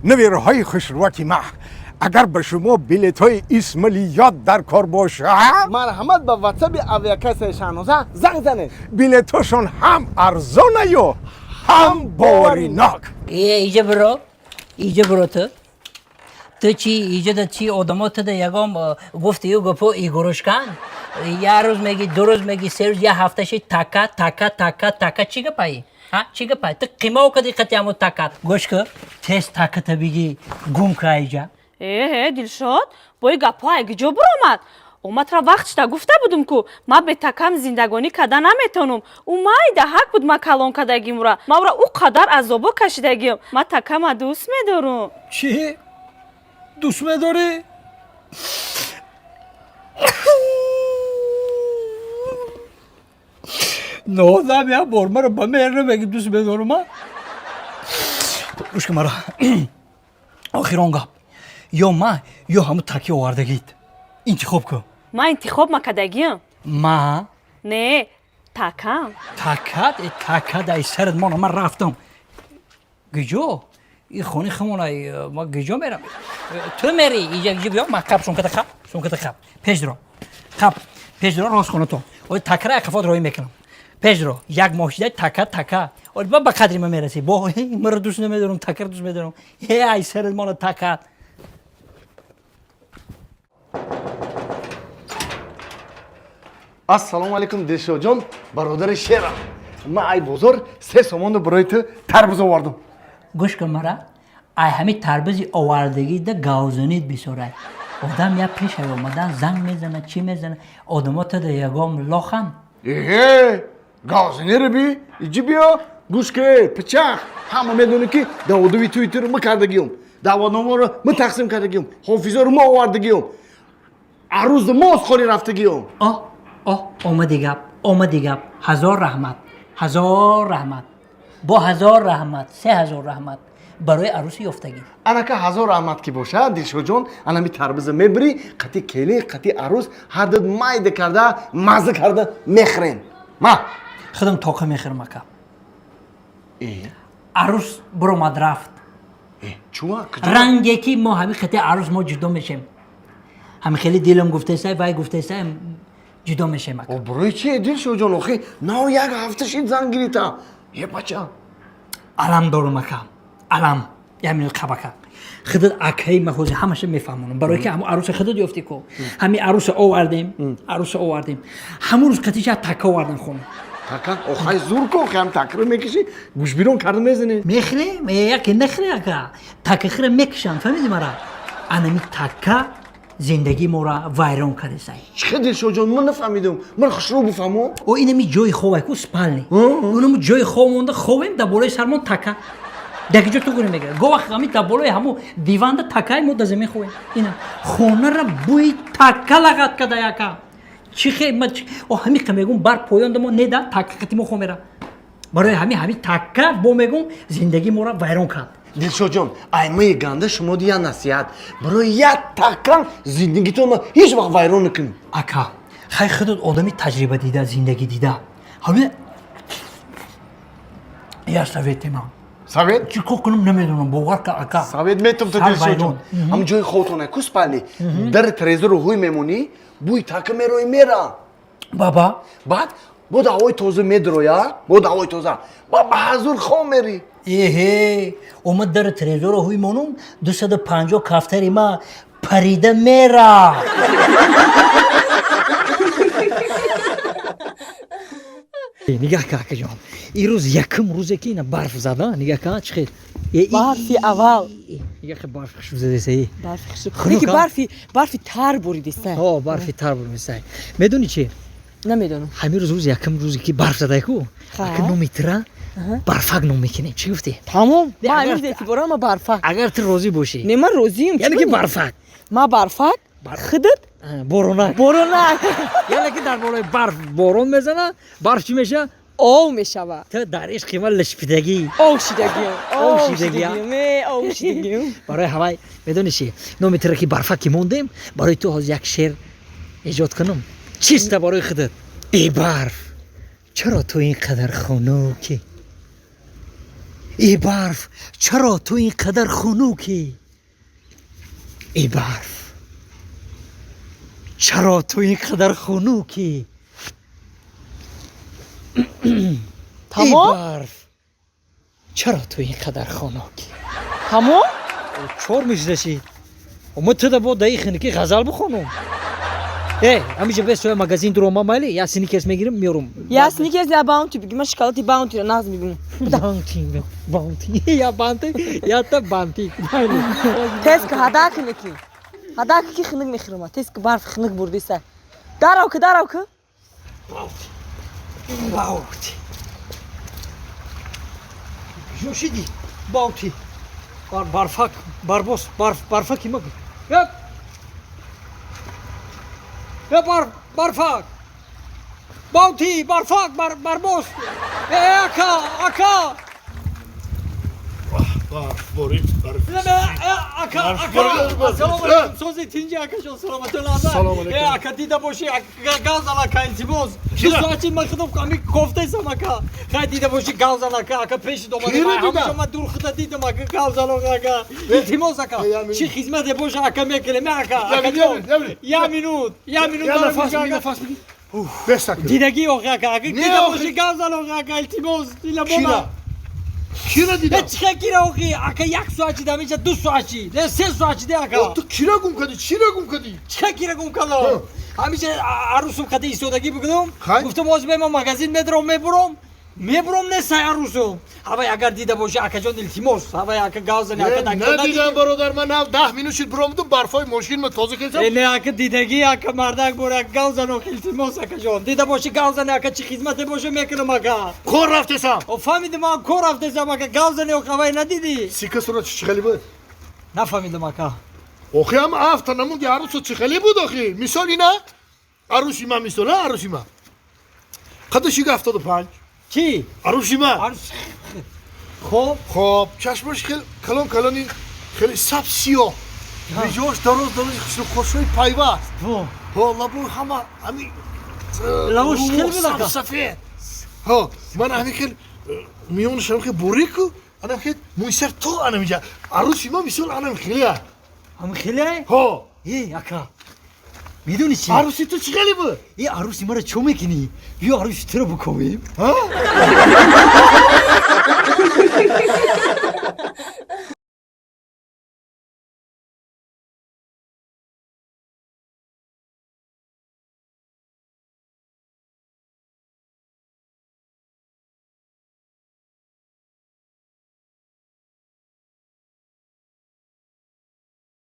Набираҳои хушрӯаки ма, агар ба шумо билетҳои Исмалиёт дар кор бошад, марҳамат, ба ватсаби авиакассаи Шаҳноза занг занед. Билетҳошон ҳам арзонаю ҳам боваринок. Е, иҷа биро, иҷа биро. Ту чӣ иҷода, чӣ одамо туда ягом гуфтию гапо игурушкан? Як рӯз меги, 2 рӯз меги, 3 рӯз, як ҳафта ши, така, така, така, така. Чӣ гапаи, ҳа? Чӣ гапай? Ту қимов кади қати ҳамо такат. Гӯш ку, тез таката биги, гум ка иҷа. Э, Дилшод, бо и гапҳо ай куҷо биромад? Омадра вақт шуда гуфта будум, ку ман бе такам зиндагонӣ карда наметавонам. Ӯ майда ҳақ буд, ман калон кардагимра, ман ӯра ӯ қадар азобо кашидагиам. Ман такама дӯст медорам. Чӣ дӯст медорӣ? Нодам, як бор маро ба меҳр намеги, дӯст медорам. А гӯш ки, мара охирон гап: ё ма, ё ҳамун таки овардагит, интихоб кун. Ман интихоб макардагиам. Ма? Не, такам. Такат, э, такат ай сарат мона. Ман рафтам гиҷо? И хони хамона ма гиҷо мерам? Ту мери иҷа, гиҷо биё. Ма қаб сумката, қаб сумката, қаб пеш дро, қаб пеш дро, рост хона. То ой такра қафот роҳӣ мекунам. Пеш дро, як моҳ шида, така, така. Ой, ба қадри ма мерасӣ. Бо маро дӯст намедорам, такара дӯст медорам. Э, ай сарат мона такат. Ассалому алайкум, Дилшодҷон, бародари шерам. Ман ай бозор 3 сомонро барои ту тарбуз овардам. Гӯш кун мара, ай ҳами тарбизи овардагида гавзанид бисорай. Одам як пешай омадан занг мезана, чӣ мезана, одамо тада ягом лохан. Эҳе, гавзанеро би, иҷи биё, гӯш ке, пичақ. Ҳама медонӣ, ки даводуви туи туро ма кардагиём, даъватномаро ма тақсим кардагиём, ҳофизоро ма овардагиём, арӯзу мо озхонӣ рафтагиём. О, о, омади гап, омади гап. Ҳазор раҳмат, ҳазор раҳмат, бо ҳазор раҳмат, 3000 раҳмат барои арӯси ёфтагӣ. Анака, ҳазор раҳмат ки бошад, Дилшодҷон, анами тарбиза мебирӣ, қати келин, қати арӯз ҳар ду майда карда, мазза карда мехӯрем. Ма. Худам тоқа мехӯрам, ака. Арӯс биромад, рафт. Чуа? Ранге ки мо ҳами хати арӯс мо ҷудо мешем, ҳами хеле дилам гуфтесай, вай гуфтесай, ҷудо мешем, ака. О, барои чи, Дилшодҷон? Охи нав як ҳафта шид занг гирита, е бача. Алам дорум, ака, алам ямин қабака. Худат акаи ма, ҳозир ҳамаша мефаҳмонам, барое ки ҳамун арӯса худат ёфтӣ ку. Ҳами арӯса овардем, арӯса овардем, ҳамун рӯз қатиша така овардан хона. Така охай зур ку, охи ҳам такро мекишӣ, гӯшбирон карда мезанӣ. Мехӯрем, яке нахӯре, ака, така хӯра мекушам, фаҳмиди мара? Анами така зиндагии моро вайрон кардесай. Чӣ, Дилшодҷон, ман нафаҳмидам, ман хушрӯ бифаҳмон. О, инами ҷои ховай ку, спальни, унами ҷои хов монда, ховем, дар болои сармон така. Дар киҷо ту гӯре мегирад? Го вақт ҳами дар болои ҳаму диванда такай, мо дар замин ховем. Ина хонара бӯи така лағат када, яка. Чӣ хе ма о ҳами қа мегум, бар поёнда мо неда така қати мо хо мера. Барои ҳами така бо мегум, зиндагии моро вайрон кард. Дилшодҷон, аймаи ганда шумо я насиҳат: барои як така зиндагитонро ҳеҷ вақт вайрон накунед. Ака, хай, худат одами таҷриба дида, зиндагӣ дида, ҳами я совете ман. Совет? Чӣ кор кунам, намедонам, бовар ка, ака. Совет метум то Сар Дилшодҷон. вайрон. Ҳам ҷои хобтона ку, спальни, дар трезору ҳуй мемонӣ, бӯи така мерои, мера. Баба. Баъд бо ҳавои тоза медроя, бо ҳавои тоза ба ҳазур хоб мерӣ. Эҳе, омад, дар трезоро ҳуй монум, 250 кафтари ма парида мера. Нигаҳ ка, акаҷон, ин рӯз якум рӯзе ки ина барф зада, нигаҳ ка, чӣ хел. Барфи аввал. Нигаҳ ка, барф хушб задеса. Барфи хушб. Хунук, Леки а? барфи тар буридиста. О, барфи тар буридеса. Медонӣ чи? Намедонам. Ҳамин рӯз, рӯзи якум, рӯзе ки барф задай ку, ака, номи тира Барфак ном мекунем. Чӣ гуфтӣ? Тамом. Ма Агар- амир эътиборам, ма Барфак. Агар ту розӣ бошӣ. Не, ман розием. Яъне ки Барфак. Ма Барфак. Худат? Боронак. Боронак. Яъне ки дар болои барф борон мезана, барф чӣ меша? Ов мешава. Ту дар ишқи ман лишпидагӣ. Ов шидагием. Ов шидагӣ, а? Ме, ов шидагием. Барои ҳавай, медонӣ чи, номи тура ки Барфак ки мондем, барои ту ҳозир як шеър эҷод кунам, чиста барои худат. Эй барф, чаро ту ин қадар хунукӣ? Эй барф, чаро ту ин қадар хунукӣ? Эй барф, чаро ту ин қадар хунукӣ? Эй Тамом? барф, чаро ту ин қадар хунукӣ? Тамом? Чор мешидашид. Ма туда бо даи хунукӣ ғазал бихонум. Э, ҳамиҷа бес соя магазин дурома майли, я Сникерс мегирим, меёрум. Я Сникерс, я Баунти биги. Ман шоколади Баунтиро нағз мебинам. Баунти, Баунти, я банти, я та банти. Майли. Тез ки ҳада кунӣ ки. Ҳада ки хунук мехӯрам. Тез ки барф хунук бурдиса. Дарав ки, дарав ки. Баунти. Ҷо шидӣ? Баунти. Барфак, барбос, барф, барфаки ма. Я Я барфак. Баунти, барфак, барбос. Э, ака, ака. Барф борид, барф. Ака, ака. Ассалому алайкум. Сози тинҷи акашон саломатон азар. Салом алайкум. Э, ака дида бошӣ, гав зан ака, илтимос. Ду соат ман худам ами кофтесам ака. Хай дида бошӣ гав зан ака, ака пеши домада. Киро дидам? Ҳамеша ман дур худа дидам ака, гав зан ака. Илтимос ака. Э, я минут. Чӣ хизмате боша ака мекунем ака. Я Ака минут, ҷон. я минут. Я минут, я минут. Я дорам нафас ака. бигир, нафас бигир. Бес ака. Дидагӣ охи ака, ака Не, дида охи. бошӣ гав зан ака, илтимос. Дила Кира. бома. Кира дидам? Чӣ кира охи? Ака як соат чида меша, 2 соат чи, не 3 соат чида ака. О, ту кира гум кардӣ? Чира гум кардӣ? Чӣ кира гум кардам? Ҳамеша арӯсум қади истодагӣ бикунам. Хай. Гуфтам ҳозир мемам магазин медром мебурам. Мебурам несай арӯсум. Ҳавай агар дида бошӣ акаҷон илтимос. Ҳавай ака гав зани ака Не, надидам бародар, ман нав 10 минут шуд биромадам, барфҳои мошинма тоза кардам. Э, не ака дидагӣ ака мардак бор ака гав зан ох илтимос акаҷон. Дида бошӣ гав зани ака чӣ хизмате боша мекунам ака. Кор рафтесам. О фаҳмидам ман кор рафтесам ака гав зани ох ҳавай надидӣ? Сика сурат чӣ хеле буд? Нафаҳмидам ака. Охи ҳам афта намунди арӯсо чӣ хеле буд охи? Мисол ина? Арӯси ман мисол, а арӯси ман. Қадаш 75. Кӣ? Арӯси ман. Арӯс хоб. Хоб, чашмаш хеле калон калони хеле саб сиёҳ. Мижош дароз дароз хушрӯ қошҳои пайваст. Во. Ҳо, лабои ҳама ҳами Лабош хеле буд ака. Сафед. Ҳо, ман ҳами хел миёнашам хел борику, анам хел мӯйсар то анамиҷа. Арӯси ман мисол анам хеле. Ҳам хеле? Ҳо, Э, ака. Медонӣ чӣ? Арӯси ту чӣ хеле буд? Э, арӯси маро чо мекунӣ? Биё арӯси туро бикобем. Ҳа?